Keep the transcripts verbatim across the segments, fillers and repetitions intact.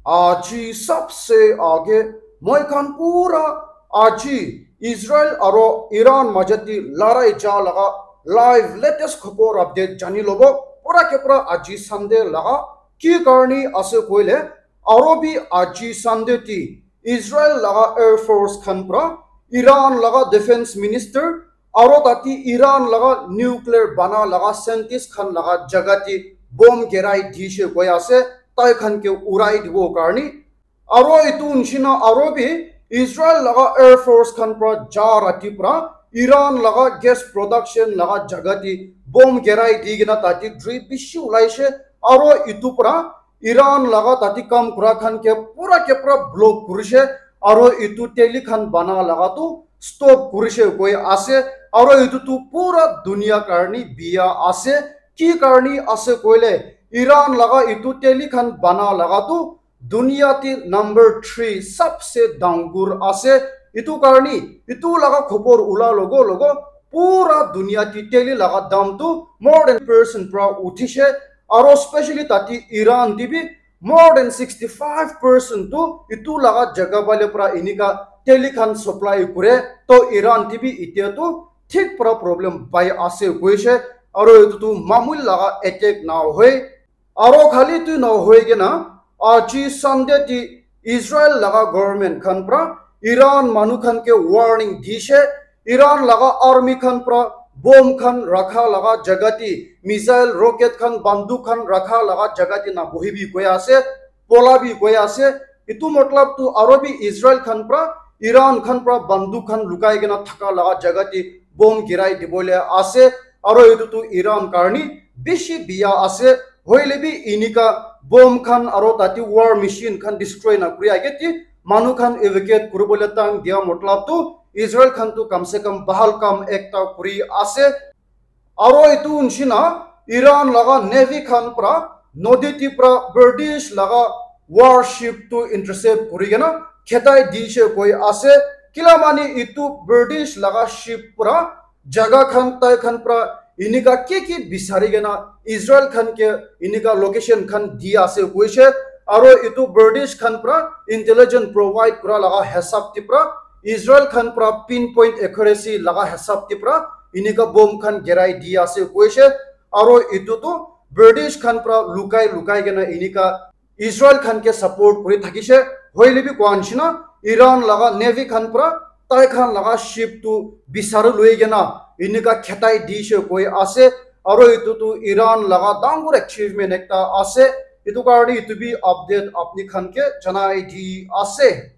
Aji sabse aage moi khan pura aji Israel aro Iran majati larai ja laga live latest khobor update jani lobo. Pura ke pura aji Sunday laga ki karni ase koile, aro bi aji Sunday ti Israel laga Air Force khan pra Iran laga Defense Minister aro tati Iran laga nuclear bana laga scientist khan laga jaga ti bomb gerai dishe koi ase, tai khan ke urai dibo karni. Aro itu nishina aro bi Israel laga Air Force khan pra ja rati pra Iran laga gas production laga jaga ti bomb gerai di kena tati debris bishi ulaishe. Aro itu pra Iran laga tati kam kura khan ke pura ke pura block kurishe. Aro itu teli khan bana laga tu stop kurishe koi ase. Aro itu tu pura dunia karni biya ase. Ki karni ase koile, Iran laga itu teli khan bana laga tu dunia ti number three sabse dangur ase. Itu karni itu laga khobor ula logo logo pura dunia ti teli laga dam tu more than percent pra uthishe. Aro specially tati Iran ti bi more than sixty five percent tu itu laga jaga bale pra inika teli khan supply kure. To Iran ti bi itia tu thik pra problem pai ase koishe. Aro itu tu mamul laga attack na hoi. Aro khali tu na hoi kena aji Sunday ti Israel laga government khan pra Iran manu khan ke warning dishe. Iran laga army khan pra bomb khan rakha laga jaga ti missile, rocket khan, banduk khan rakha laga jaga ti na bohibi koi ase, polabi koi ase. Itu matlab tu aro bi Israel khan pra Iran khan pra banduk khan lukai kena thaka laga jaga ti bomb girai dibole ase. Aro itu tu Iran karni bishi biya ase. Hoile bi inika bomb khan aro tati war machine khan destroy na kuri age ti manu khan evacuate kuribole time dia matlab tu Israel khan tu kam se kam bahal kam ekta kuri ase. Aro itu nishina Iran laga navy khan pra nodi ti pra British laga warship tu intercept kuri kena khetai dishe koi ase. Kila mani itu British laga ship pra jaga khan tai khan pra inika ki ki bisari kena Israel khan ke inika location khan di ase koishe. Aro itu British khan pra intelligence provide kura laga hisab ti pra Israel khan pra pinpoint accuracy laga hisab ti pra inika bomb khan gerai di ase koishe. Aro itu tu British khan pra lukai lukai kena inika Israel khan ke support kuri thakishe. Hoile bi koa nishina Iran laga navy khan pra tai khan laga ship tu bisari lui kena inika khetai dishe koi ase. Aro itu tu Iran laga dangur achievement ekta ase. Itu karni itu bi update apni khan ke janai di ase.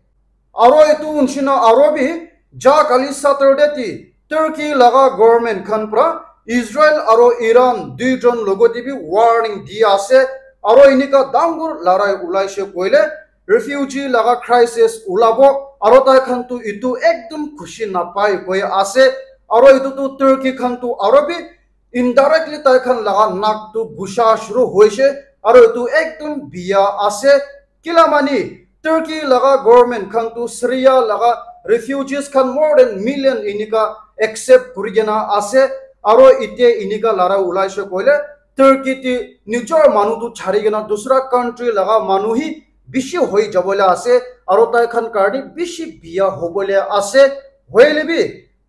Aro itu nishina aro bi ja kali Saturday ti Turkey laga government khan pra Israel aro Iran duijon logo ti bi warning di ase. Aro inika dangur larai ulaishe koile refugee laga crisis ulabo. Aro tai khan tu itu ekdum khushi napai koi ase. Aro itu tu Turkey khan tu aro bi indirectly tai khan laga nak tu gusha shuru hoishe. Aro itu ekdum biya ase. Kila mani Turkey laga government khan tu Syria laga refugees khan more than million inika accept kuri kena ase. Aro ite inika lara ulaishe koile Turkey ti nijor manu tu chari kena dusra country laga manu hi bishi hoi jabole ase. Aro tai khan karni bishi biya hobole ase. Hoile bi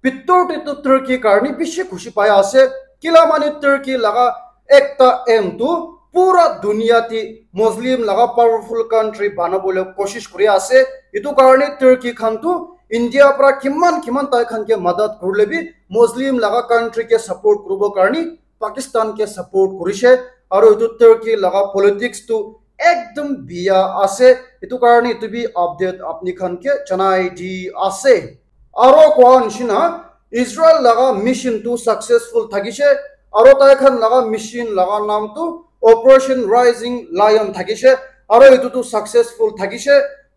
bitor te tu Turkey karni bishi khushi pai ase. Kila mani Turkey laga ekta aim tu pura dunia ti Muslim laga powerful country banabole koshish kuri ase. Itu karni Turkey khan tu India pra kiman kiman tai khan ke madad kurile bi Muslim laga country ke support kuribo karni Pakistan ke support kurishe. Aro itu Turkey laga politics tu ekdum biya ase. Itu karni itu bi update apni khan ke janai di ase. Aro koa nishina Israel laga mission tu successful thakishe. Aro tai khan laga mission laga naam tu Operation Rising Lion thakishe. Aro itu tu successful thakishe.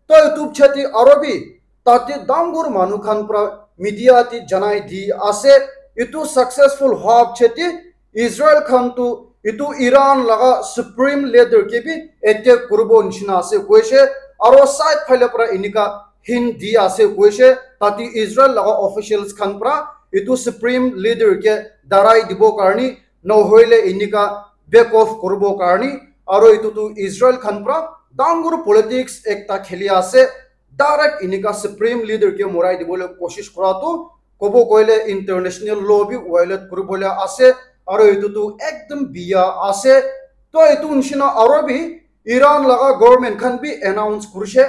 To itu pichete aro bi tate dangur manu khan pra media te janai di ase. Itu successful hoa pichete Israel khan tu itu Iran laga supreme leader ke bi attack kuribo nishina ase koishe. Aro side phale pra inika hint di ase koishe. Tate Israel laga officials khan pra itu supreme leader ke darai dibo karni, nohoile inika back off kuribo karni. Aro itu tu Israel khan pra dangor politics ekta kheli ase. Direct enika supreme leader ke morai dibole koshish kura tu kobo koile international law bi violate kuribole ase, aro etu tu ekdom biya ase. To etu nishina aro bi Iran laga government khan bi announce kurishe,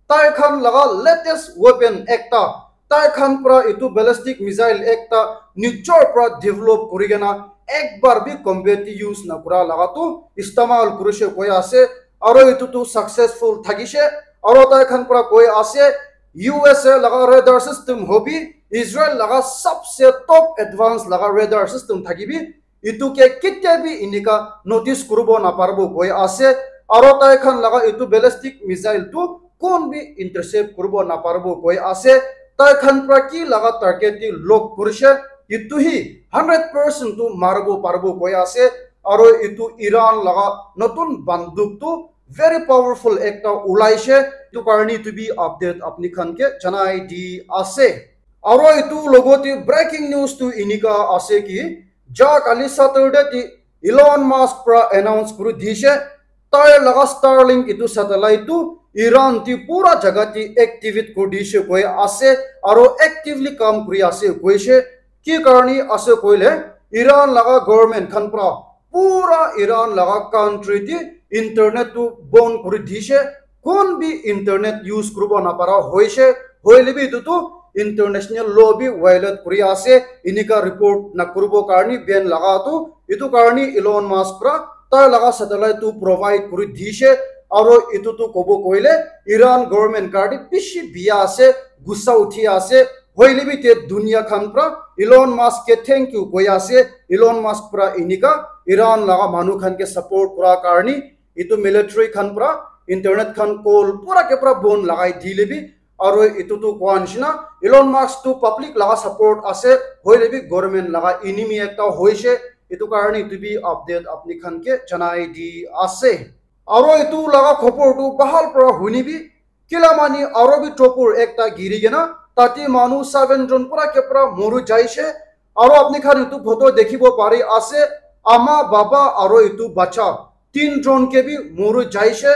tai khan laga latest weapon ekta tai khan pra etu ballistic missile ekta nijor pra develop kuri kena ekbar bi combat te use na kura laga tu istemal kurishe koi ase, aro etu tu successful thakishe, aro tai khan pra koi ase U S A laga radar system hobi Israel laga sabse top advance laga radar system thakibi, etu ke ketia bi enika notice kuribo naparibo koi ase, aro tai khan laga etu ballistic missile tu kon bi intercept kuribo naparibo koi ase, tai khan pra ki laga target te lock kurishe, etu hi hundred percent tu maribo paribo koi ase, aro etu Iran laga notun banduk tu very powerful ekta ulaishe, etu karni tu bi update apni khan ke janai di ase. Aro etu logote breaking news tu enika ase ki, ja kali Saturday ti Elon Musk pra announce kuri dishe, tai laga Starlink etu satellite tu Iran ti pura jaga ti activate kuri dishe koi ase, aro actively kam kuri ase koishe. Ki karni ase koile, Iran laga government khan pra pura Iran laga country ti internet tu bon kuri dishe, kon bi internet use kuribo napara hoishe, hoile bi etu tu international law bi violate kuri ase, enika report nakuribo karni ban laga tu, etu karni Elon Musk pra tai laga satellite tu provide kuri dishe, aro etu tu kobo koile Iran government karni bishi biya ase, gussa uthi ase, hoile bi te dunia khan pra Elon Musk ke thank you koi ase, Elon Musk pra enika Iran laga manu khan ke support kura karni, etu military khan pra internet khan call pura ke pura bon lagai dile bi, aro etu tu koa nishina Elon Musk tu public laga support ase, hoile bi government laga enemy ekta hoishe, etu karni etu bi update apni khan ke janai di ase. Aro etu laga khobor tu bahal pra huni bi, kila mani aro bi chopper ekta giri kena tate manu seven jon pura ke pura mori jaishe, aro apni khan etu photo dekhibo pari ase, ama, baba aro etu bacha tin jon ke bi mori jaishe,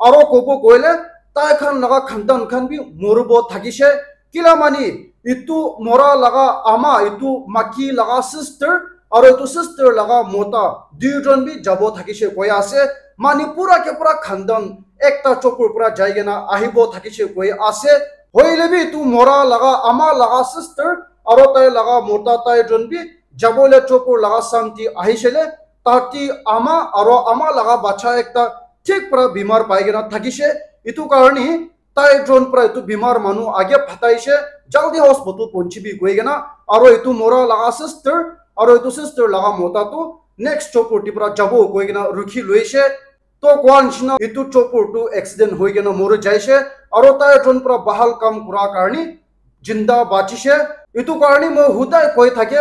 aro kobo koile tai khan laga khandan khan bi moribo thakishe, kila mani etu mora laga ama, etu maki laga sister, aro etu sister laga mota duijon bi jabo thakishe koi ase, mani pura ke pura khandan ekta chopper pura jai kena ahibo thakishe koi ase, hoile bi etu mora laga ama laga sister, aro tai laga mota tai jon bi jabo le chopper laga samti ahishele, tati ama aro ama laga bacha ekta thik pura bimar pai kena thakishe, etu karni tai jon pura etu bimar manu age phataishe, jaldi hospital ponchibi koi kena, aro etu mora laga sister, aro etu sister laga mota tu next chopper ti pura jabo koi kena rukhi loishe, to koa nishina etu chopper tu accident hoi kena mori jaishe, aro tai jon pura bahal kam kura karni jinda bachishe, etu karni moi hudai koi thake,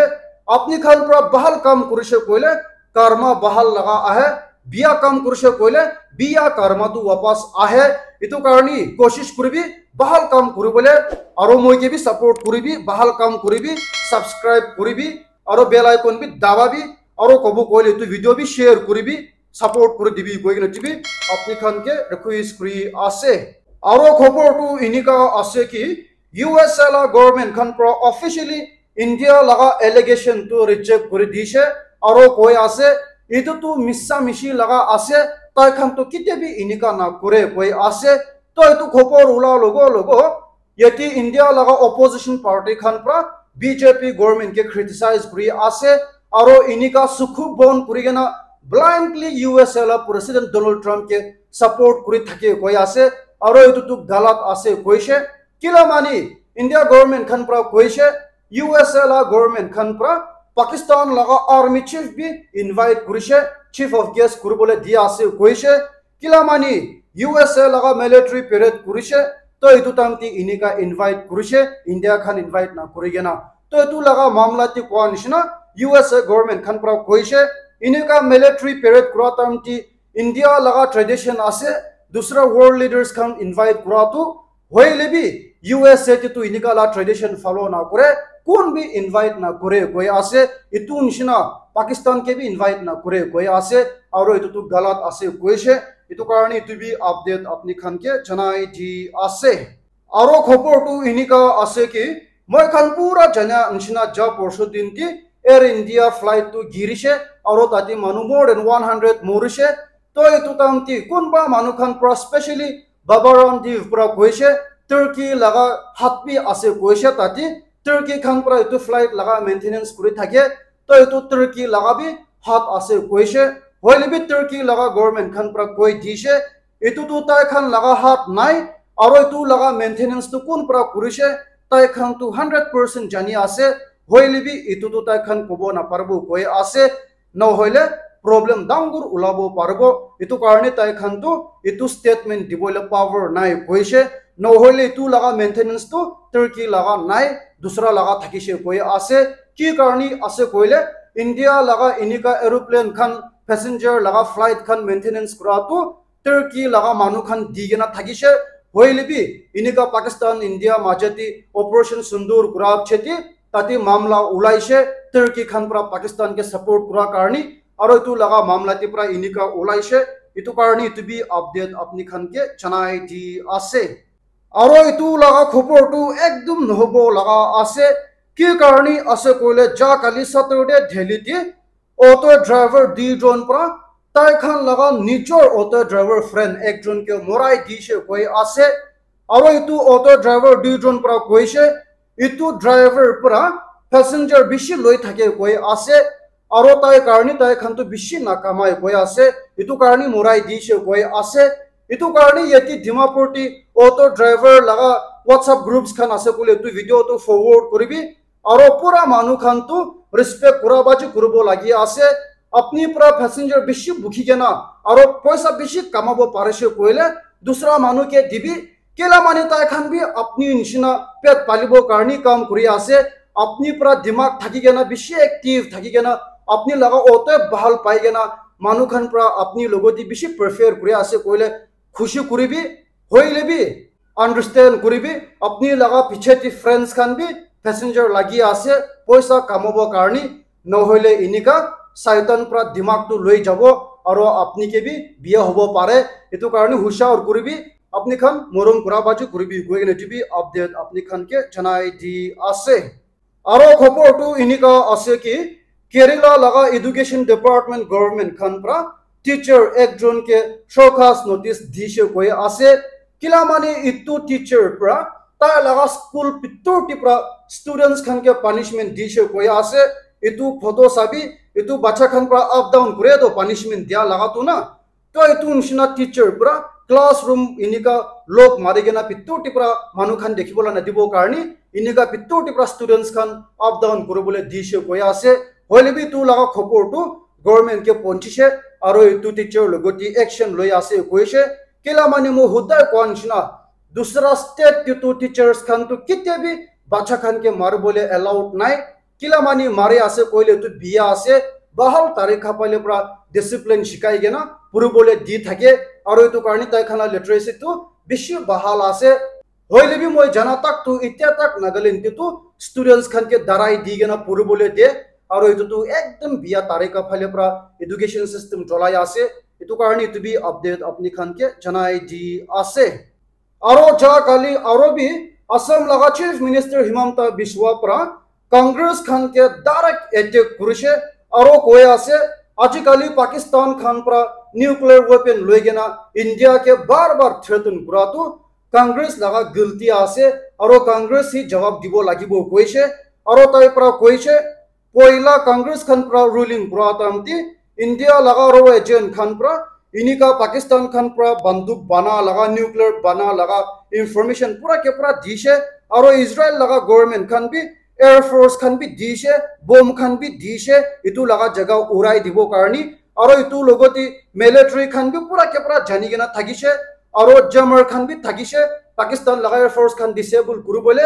apni khan pura bahal kam kurishe koile karma bahal laga ahe, biya kam kurishe koile biya karma tu wapas ahe, etu karni koshish kuribi bahal kam kuribole, aro moi ke bi support kuribi, bahal kam kuribi, subscribe kuribi, aro bell icon bi dababi, aro kobo koile etu video bi share kuribi, support kuri dibi koi kena tibi apni khan ke request kuri ase. Aro khobor tu enika ase ki U S A la government khan pra officially India laga allegation tu reject kuri dishe, aro koi ase etu tu missa mishi laga ase, tai khan tu kitia bi enika na kure koi ase. To etu khobor ula logo logo yate India laga opposition party khan pra B J P government ke criticize kuri ase, aro enika sukhu bon kuri kena blindly U S A la President Donald Trump ke support kuri thake koi ase, aro etu tu galat ase koishe, kila mani India government khan pra koishe, U S A la government khan pra Pakistan laga army chief bi invite kurishe, chief of guest kuribole dia ase koishe, kila mani U S A laga military parade kurishe, to etu time te enika invite kurishe, India khan invite na kuri kena. To etu laga mamla te koa nishina U S A government khan pra koishe, enika military parade kura time te India laga tradition ase, dusra world leaders khan invite kura tu, hoile bi U S A te tu enika la tradition follow na kure, kun bi invite na kore koi ase. Itu nishina Pakistan ke bi invite na kore koi ase, aro itu tu galat ase koishe. Itu karne itu bi update apni khan ke janai di ase. Aro khobor tu inika ase ki, moi khan pura jana nishina ja porsho din ki Air India flight tu girishe, aro tate manu more than one hundred morishe. To itu time ti kunba manu khan pra, specially Baba Ramdev pra koishe, Turkey laga hat bi ase koishe tate, Turkey khan pra itu flight laga maintenance kuri thake, to itu Turkey laga bi hat ase koishe, hoile bi Turkey laga government khan pra koi dishe, itu tu tai khan laga hat nai, aro itu laga maintenance tu kun pra kurishe, tai khan tu hundred percent jani ase, hoile bi itu tu tai khan kobo naparibo koi ase, nohoile problem dangor ulabo paribo. Itu karne tai khan tu itu statement dibole power nai koishe, nohoile itu laga maintenance tu Turkey laga nai, dusra laga thakishe koi ase. Ki karne ase koile, India laga inika aeroplane khan, passenger laga flight khan maintenance kura tu Turkey laga manu khan di kena thakishe, hoile bi inika Pakistan India majati Operation Sindoor kura cheti tate mamla ulaishe, Turkey khan pra Pakistan ke support kura karni, aro itu laga mamla te pra inika ulaishe. Itu karni itu bi update apni khan ke janai di ase. Aro itu laga khobor tu ekdum nohobo laga ase, ki karni ase koile, ja kali Saturday Delhi te auto driver duijon pra tai khan laga nijor auto driver friend ekjon ke morai dishe koi ase. Aro itu auto driver duijon pra koishe, itu driver pra passenger bishi loi thake koi ase, aro tai karni tai khan tu bishi nakamai koi ase, itu karni morai dishe koi ase. Itu karni yate Dimapur te auto driver laga WhatsApp groups khan ase koile, itu video tu forward kuribi, aro pura manu khan tu respect kura baji kuribo lagi ase. Apni pra passenger bishi bukhi kena aro poisa bishi kamabo parishe koile, dusra manu ke dibi. Kela mane tai khan bi apni nishina pet palibo karni kam kuri ase. Apni pra dimag thaki kena, bishi active thaki kena, apni laga auto bahal pai kena manu khan pra apni logot te bishi prefer kuri ase koile, khushi kuribi, hoile bi understand kuribi, apni laga piche te friends khan bi passenger lagi ase, poisa kamabo karni, nohoile inika Satan pra dimag tu loi jabo, aro apni ke bi biya hobo pare. Itu karni hushar kuribi, apni khan morom kura baji kuribi, koi kena itu bi update apni khan ke janai di ase. Aro khobor tu inika ase ki, Kerala laga education department government khan pra teacher ekjon ke showcase notice dishe koi ase. Kila mane itu teacher pra tai laga school pitor te pra students khan ke punishment dishe koi ase. Itu photo sabi, itu bacha khan pra up down kure to punishment dia laga tu na. To itu nishina teacher pra classroom inika lock mari kena pitor te pra manu khan dikhibola nadibo karni inika pitor te pra students khan up down kuribole dishe koi ase. Hoile bi itu laga khobor tu government ke ponchishe, aro itu teacher logot te action loi ase koishe. Kila mane moi hudai koa nishina, dusra state te tu teachers khan tu ketia bi bacha khan ke maribole allowed nai. Kila mane mari ase koile tu biya ase, bahal tarika pale pra discipline shikai kena puribole di thake, aro itu karni tai khan la literacy tu bishi bahal ase. Hoile bi moi jana tak tu itia tak Nagaland te tu students khan ke darai di kena puribole de, aro itu tu ekdum biya tarika phale pra education system cholai ase. Itu karni itu bi update apni khan ke janai di ase. Aro ja kali aro bi Assam laga Chief Minister Himanta Biswa pra Congress khan ke direct attack kurishe, aro koi ase, ajikali Pakistan khan pra nuclear weapon loi kena India ke bar bar threaten kura tu Congress laga galti ase, aro Congress hi jawab dibo lagibo koishe, aro tai pra koishe, poila Congress khan pra ruling kura time te India laga aro agent khan pra inika Pakistan khan pra banduk bana laga, nuclear bana laga information pura ke pura dishe, aro Israel laga government khan bi air force khan bi dishe, bomb khan bi dishe, itu laga jaga urai dibo karni, aro itu logote military khan bi pura ke pura jani kena thakishe, aro jammer khan bi thakishe, Pakistan laga air force khan disable kuribole,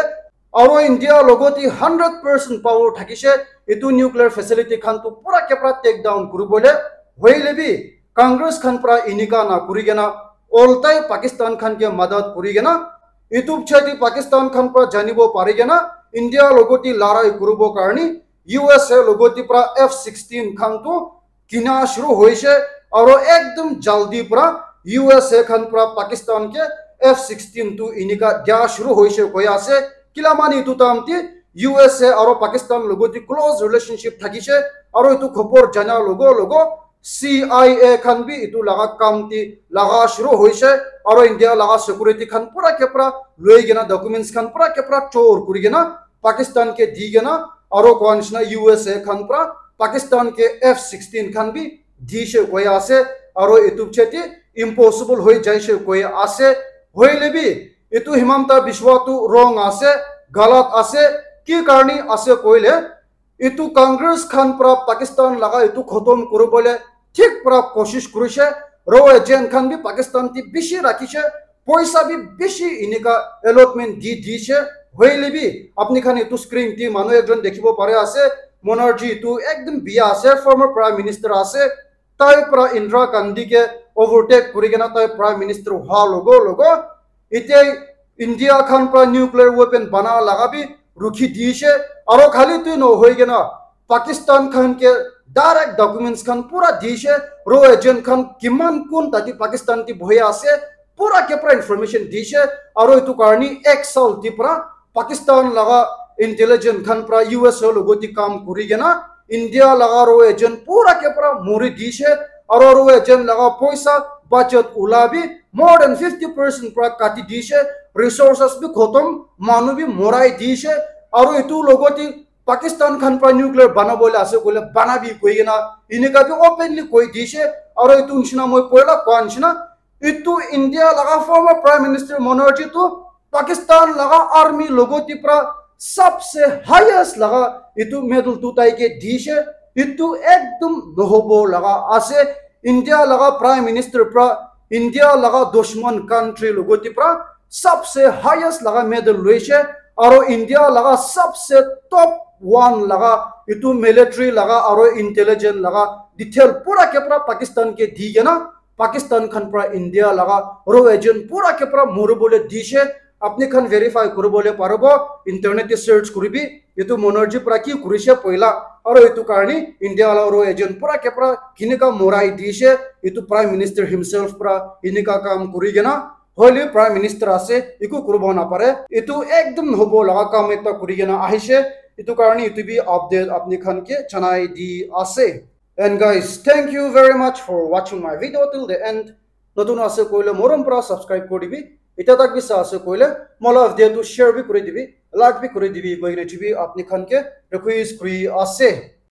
aro India logote hundred percent power thakishe, itu nuclear facility khan tu pura ke pura take down kuribole, hoile bi Congress khan pra inika na kuri kena, oltai Pakistan khan ke madad kuri kena, itu piche te Pakistan khan pra janibo pari kena, India logoti larai kuribo karni U S A logoti pra F sixteen khan tu kina shuru hoise, aro ekdom jaldi pra U S A khan pra Pakistan ke F sixteen tu inika dia shuru hoise koi ase. Kila mani itu time te U S A aro Pakistan logoti close relationship thakise, aro itu khobor jana logo logo C I A khan bi itu laga kam ti laga shuru hoise, aro India laga security khan pura ke pura loi kena documents khan pura ke pura chor kuri kena Pakistan ke di kena, aro koa nishina U S A khan pura Pakistan ke F sixteen khan bi dise koi ase, aro itu cheti impossible hoi jaise koi ase. Hoile bi itu Himanta Biswa tu wrong ase, galat ase. Ki karni ase koile, itu Congress khan pra Pakistan laga itu khotom kuribole thik pra koshish kurise. Raw agent khan bi Pakistan ti bishi rakhishe, poisa bi bishi inika allotment di dishe. Hoile bi apni khan itu screen ti manu ekjon dikhibo pare ase, Monerjee itu ekdom biya ase, former prime minister ase. Tai pra Indira Gandhi ke overtake kuri kena tai prime minister hua logo logo ite India khan pra nuclear weapon bana laga bi rukhi dishe. Aro khali tu no hoi kena Pakistan khan ke direct documents khan pura dishe, raw agent khan kiman kun tati Pakistan ti bohi ase, pura ke pura information dishe. Aro itu karni ek saal ti pura Pakistan laga intelligence khan pra U S A logoti kam kuri kena India laga raw agent pura ke pura mori dishe, aro raw agent laga poisa budget ula bi more than fifty percent pra kati dishe, resources bi khotom, manu bi morai dishe, aro itu logoti Pakistan khan pra nuclear bana bole ase koile bana bi koi kena inika bi openly koi dishe, aro itu nishina moi poila koa nishina itu India laga former prime minister Monerjee tu Pakistan laga army logoti pra sabse highest laga itu medal tu tai ke dishe. Itu ekdom nohobo laga ase. India laga prime minister pra India laga dushman country logoti pra sabse highest laga medal loise, aro India laga sabse top one laga itu military laga aro intelligence laga detail pura ke pura Pakistan ke di kena Pakistan khan pra India laga raw agent pura ke pura mori bole dishe. Apni khan verify kuri bole paribo, internet te search kuribi. Itu Monerjee pra ki kurise poila, aro itu karni India la raw agent pura ke pura kinika morai dishe, itu prime minister himself pra inika kam kuri kena, hoile prime minister ase, iku kuribo napare. Itu ekdom hobo laga kam ekta kuri kena ahishe. Itu karni itu bi update apni khan ke janai di ase. And guys, thank you very much for watching my video till the end. Notun ase koile morom pra subscribe kuri dibi. Ita tak bi sa ase koile mola video tu share bi kuri dibi, like bi kuri dibi koi kena chibi apni khan ke request kuri ase.